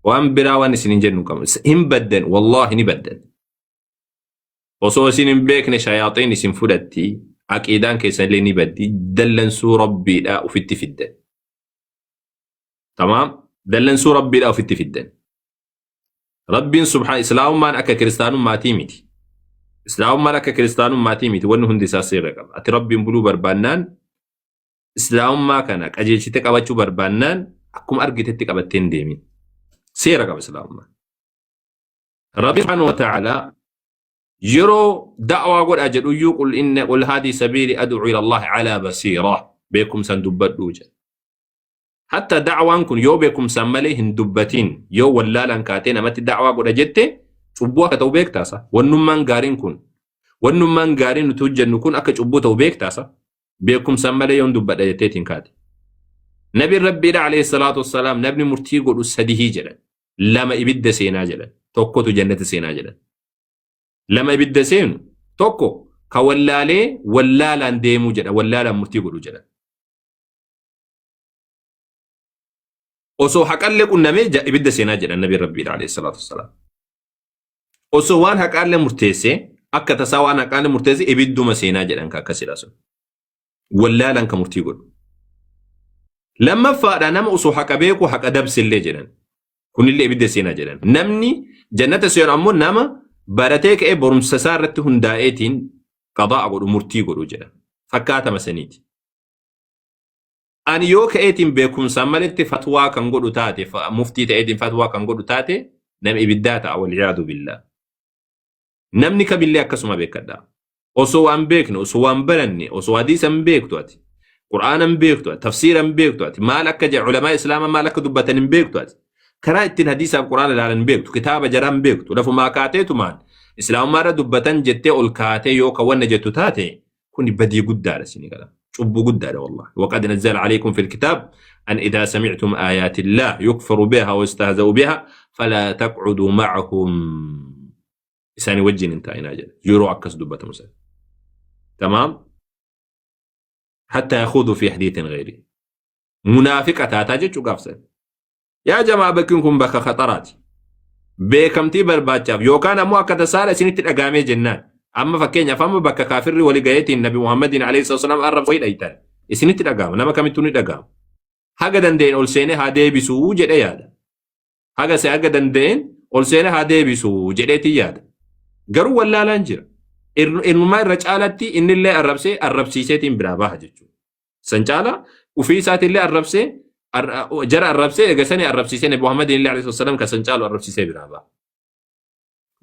Waan biraa waan isin hin jennu qabnu. Hin baddan, wallaahi ni baddan. Osoo isin hin beekne shayaaxiin isin fudhatti, aqiidaan keessan illee ni baddi, dallansuu Rabbiidhaa ufitti fiddan. Tamaam? Dallansuu Rabbiidhaa ufitti fiddan. Rabbiin subhaan Islaamummaan akka kiristaanummaatii miti. Islaamummaan akka kiristaanummaatii miti wanni hundi isaa seera qaba. Ati Rabbiin buluu barbaannaan Islaamummaa kana qajeelchite qabachuu barbaannaan akkuma argitetti qabattee hin deemin. Seera qaba Islaamummaan. Rabbi subhaanahu wa ta'ala yeroo da'waa godhaa jedhuyyuu qul inna qul haadii sabiili ad'u ila Allah ala basiira beekumsaan dubbadhuu jedha. Hatta da'waan kun yoo beekumsaan malee hin dubbatin yoo wallaalaan kaatee namatti da'waa godha jette cubbuu akka ta'u beektaasa. Wannummaan gaariin kun wannummaan gaariin nuti hojjennu kun akka cubbuu ta'u beektaasa. Beekumsaan malee yoon dubbadha jetteetiin kaate. Nabiin Rabbiidha alayhi salaatu wassalaam namni murtii godhu sadihii jedhan. Lama ibidda seenaa jedhan. Tokkotu jannata seenaa jedhan. Lama ibidda seenu tokko ka wallaalee wallaalaan deemuu jedha wallaalaan murtii godhu jedhan. Osoo haqallee qunnamee ibidda seenaa jedhan Nabiin Rabbiidha alayhi salaatu wassalaam. Osoo waan haqaallee murteessee akka tasaa waan haqaallee murteesse ibidduma seenaa jedhan ka akkasidha sun. Wallaalaan ka murtii godhu. Lammaffaadha nama osoo haqa beeku haqa dabsillee jedhan. Kunillee ibidda seenaa jedhan. Namni jannata seenu ammoo nama baratee ka'ee barumsa isaa irratti hundaa'eetiin qadaa'a godhu murtii godhu jedhan. Fakkaatama saniiti. Ani yoo ka'eetiin beekumsaan maletti fatwaa kan godhu taate, muftii ta'eetiin fatwaa kan godhu taate, nama ibiddaa ta'a wal'iyaadu billah. Namni kamillee akkasuma beekadha. Osoo waan beekne, osoo waan baranne, osoo hadiisa hin beektu ati, Qur'aana hin beektu ati, tafsiira hin beektu ati, maal akka jedha ulamaa Islaamaa maal akka dubbatan hin beektu ati. Karaa ittiin hadiisaaf Qur'aana ilaalan hin beektu, kitaaba jaraa hin beektu, lafumaa kaateetumaan Islaamummaa irra dubbatan jettee ol kaatee yoo kan wanna jettu taate kuni badii guddaadha isinii gala. Cubbuu guddaadha wallahi. Waqad nazzala alaykum fil kitaab an idaa sami'tum aayaati illaah yukfaru biha wa yustahza'u biha falaa taq'uduu ma'ahum. Isaanii wajjin hin taa'inaa jedha. Yeroo akkas dubbatamu sana. Tamaam? Hatta yakhuudu fi hadiithin ghayri. Munaafiqa taataa jechuu gaafsan. Yaa jamaa bakkiin kun bakka khaxaraati. Beekamtii barbaachaaf yookaan ammoo akka tasaadha isinitti dhagaamee jennaan. Amma fakkeenyaaf amma bakka kaafirri wali gaheetiin Nabi Muhammadiin alayhi salaam arrabsu wayii dhaytan. Isinitti dhagaama nama kamittuu ni dhagaama. Haga danda'een ol seenee haa deebisuu jedhee yaada. Haga se haga danda'een ol seenee haa deebisuu jedheetiin yaada. Garuu wallaalaan jira. Irnumaa irra caalatti innillee arrabsee arrabsiiseetiin biraa baha jechuudha. San caala ufii isaatiillee arrabsee jara arrabsee eega sanii arrabsiisee Nabi Muhammadiin illee alayhi salaam kan san caalu arrabsiisee biraa baha.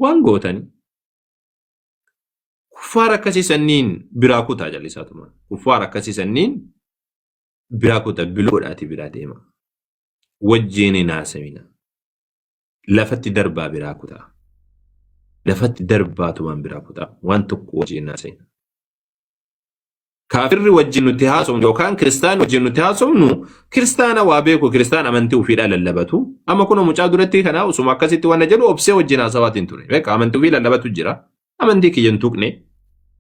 Waan gootani kuffaara akkasii sanniin biraa kutaa jallisaatuma. Kuffaara akkasii sanniin biraa kutaa biloo godhaati biraa deema. Wajjiin hin haasawina. Lafatti darbaa biraa kutaa. Lafatti darbaatumaan biraa kutaa. Waan tokko wajjiin hin haasawina. Kaafirri wajjin nuti haasofnu yookaan kiristaanni wajjin nuti haasofnu kiristaana waa beeku kiristaana amantii ofiidhaa lallabatu. Amma kun mucaa duratti kana osuma akkasitti waan jedhu obsee wajjin haasawaatiin ture. Beeka amantii ofii lallabatu jira. Amantii kiyya hin tuqne.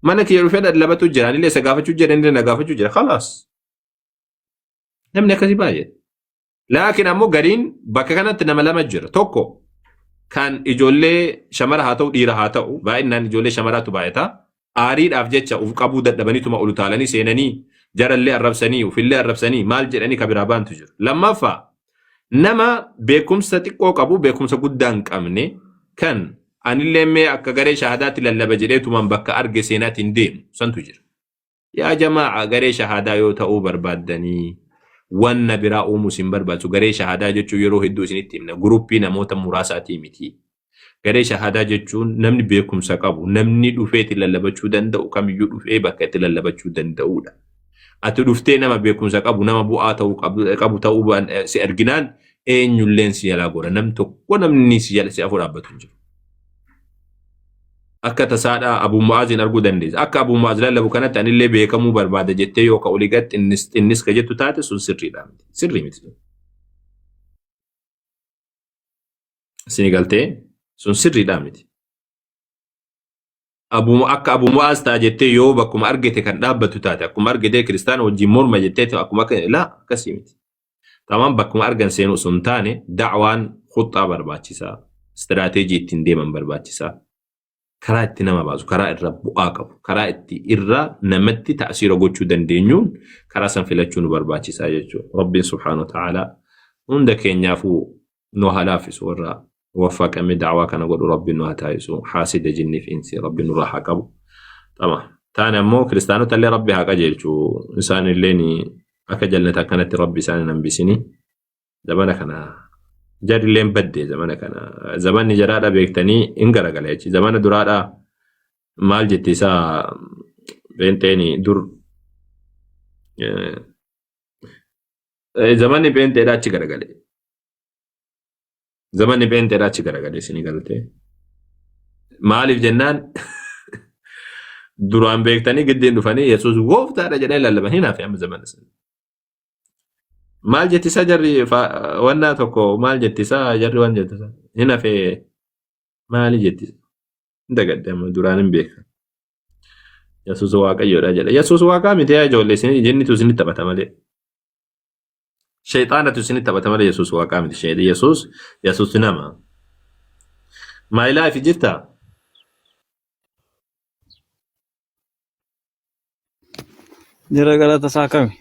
Mana kiyya dhufee lallabatu jira. Anillee isa gaafachuu jira inni na gaafachuu jira. Khalaas. Namni akkasii baay'ee. Laakiin ammoo gariin bakka kanatti nama lama jira. Tokko kan ijoollee shamara haa ta'u dhiira haa ta'u baay'inaan ijoollee shamaraatu baay'ata. Aariidhaaf jecha uf qabuu dadhabaniituma ol utaalanii seenanii jarallee arrabsanii ufillee arrabsanii maal jedhanii ka biraa baantu jiru. Lammaffaa nama beekumsa xiqqoo qabu beekumsa guddaa hin qabne kan anillee mee akka garee shahaadaatti lallaba jedheetumaan bakka arge seenaatiin deemu santu jira. Yaa jamaa'a garee shahaadaa yoo ta'uu barbaaddanii wanna biraa uumuu isin barbaachisu garee shahaadaa jechuun yeroo hedduu isinitti himna guruppii namoota muraasaatii miti. Garee shahaadaa jechuun namni beekumsa qabu namni dhufee itti lallabachuu danda'u kamiyyuu dhufee bakka itti lallabachuu danda'udha. Ati dhuftee nama beekumsa qabu nama bu'aa ta'uu qabu ta'uu si arginaan eenyulleen si jalaa gora nam tokko namni si jala si afur dhaabbatu hin jiru. Akka tasaadhaa Abuu Mu'aaziin arguu dandeessa. Akka Abuu Mu'aaz lallabu kanatti anillee beekamuu barbaada jettee yoo ka olii gad xinnis xinnis ka jettu taate sun sirriidha miti. Sirrii miti sun. Isinii galtee sun sirriidha miti. Abuu akka Abuu Mu'aaz ta'a jettee yoo bakkuma argite kan dhaabbattu taate akkuma argite kiristaana wajjin morma jettee akkuma akka laa akkasii miti. Tamam bakkuma argan seenuu osoo hin taane da'waan Khuxxaa barbaachisaa. Istiraateejii ittiin deeman barbaachisaa. Karaa itti nama baasu, karaa irra bu'aa qabu, karaa itti irra namatti ta'asiira gochuu dandeenyuun karaa san filachuu nu barbaachisaa jechuudha. Rabbiin subhaanahu wa ta'aalaa hunda keenyaafuu nu haa laaffisu warra waffaqame da'waa kana godhu Rabbiin nu haa taasisu. Haasida jinniif insi Rabbiin nurraa haa qabu. Tama. Taane ammoo kiristaanota illee Rabbi haa qajeelchu. Isaan illeen akka jannata akkanatti Rabbi isaan hin hambisini. Zamana kana jarrilleen badde zamana kana. Zamanni jaraadha beektanii hin garagala jechi. Zamana duraadha maal jetti isaa pheenxeeni dur zamanni pheenxeedha achi garagale. Zamanni pheenxeedha achi garagale isinii galtee. Maaliif jennaan duraan beektanii giddiin dhufanii Yesuus gooftaadha jedhanii lallaban hin hafe amma zamana sana. Maal jetti isaa jarri wannaa tokko maal jetti isaa jarri waan jetti isaa hin hafe maali jetti isaa hin dagadde amma duraan hin beeka. Yesuus waaqayyoodha jedha. Yesuus waaqaa miti yaa ijoollee isin jinnitu isinitti taphata malee. Shayxaanatu isinitti taphata malee Yesuus waaqaa miti. Shayxi Yesuus Yesuus nama. My life jirta? Jira galata isaa kami?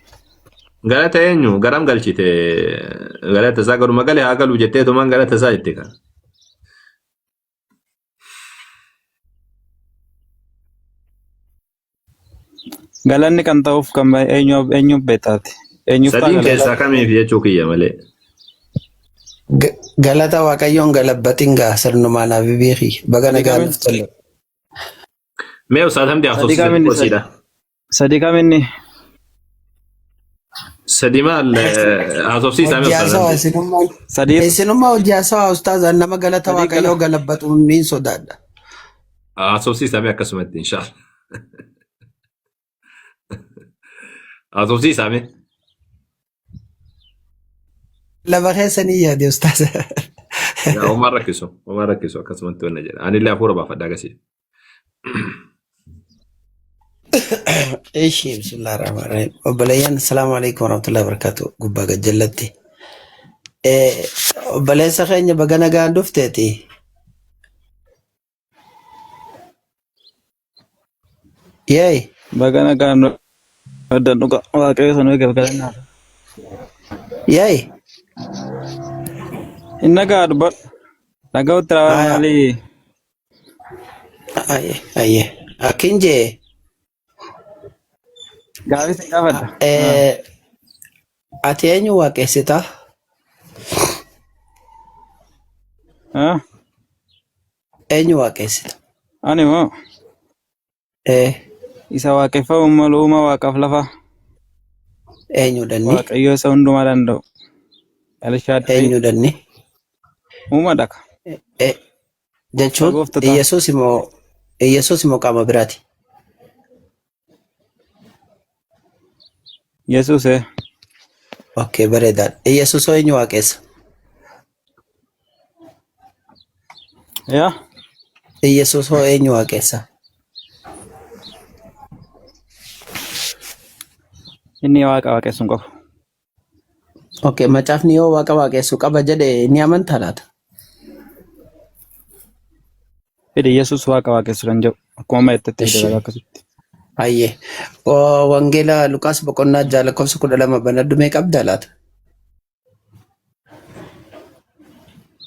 Galata eenyu garam galchite galata isaa garuma gale haa galu jettee tumaan galata isaa jette kan. Galanni kan ta'uuf kan eenyu eenyuuf beektaati? Eenyuuf ta'a Sadiin galanni? keessaa kamiif jechuu kiyya malee. Galata Waaqayyoon galabbatin gaa sirnumaan habibii kiyya. Baga Sadii nagaan kamin? dhuftan. Mee Ustaaz Hamdi Sadii haasofsiisa kaminni xiqqoo siidha. sadii kaminni? Sadi maal haasofsiisaa mee Hojii Ustaaz haasawaa Hamdi. isinummaan Sadii isinummaa hojii haasawaa ustaazaan nama galata sadii gala. Waaqayyoo galabbatu niin sodaadha. Haasofsiisaa mee akkasumatti inshaallah. Haasofsiisaa mee. Lafa keessa ni yaade ustaaza. Yaa homaa rakkisu homaa rakkisu akkasumatti wanna jedha. Anillee hafuura baafadha agarsiisa. Ishi bismillah rahmaan rahim. Obboleeyyan assalaamu alaikum warahmatullahi wabarakatuh. Gubbaa gajjallatti. Obboleessa keenya baga nagaan dhufteeti. Yeey. Baga nagaan nu addan dhuga waaqayyo sana eegaaf galannaa. Yeey. Hin nagaa dubbadhu. Nagaa utti raawwaa Aya. maalii? Aye. Aye. Akkin jee. Gaafii sin gaafadha. Ati eenyu waaqessita? Ah, Eenyu waaqessita? Ani moo isa waaqeffamu malu uumaa waaqaaf lafa Eenyu danni? waaqayyo isa hundumaa danda'u. Elshaaddaay Eenyu danni? uuma dhaka. Isa Jechuun gooftota. Iyyasuus immoo qaama biraati. Yesuus Okay, bareedaadha. Iyyasuus hoo eenyu waaqessa? Yaa Iyyasuus hoo eenyu waaqessa? Inni waaqa waaqessu hin qabu. Okay, macaafni yoo waaqa waaqessu qaba jedhe ni amantaa laata? Fedhi Yesuus waaqa waaqessu kan jedhu akkuma amma jettetti fide Ishi. ragaa akkasitti. Hayyee. Wangeela Luqaas boqonnaa 6 lakkoofsa 12 banadhu mee qabdaa laata?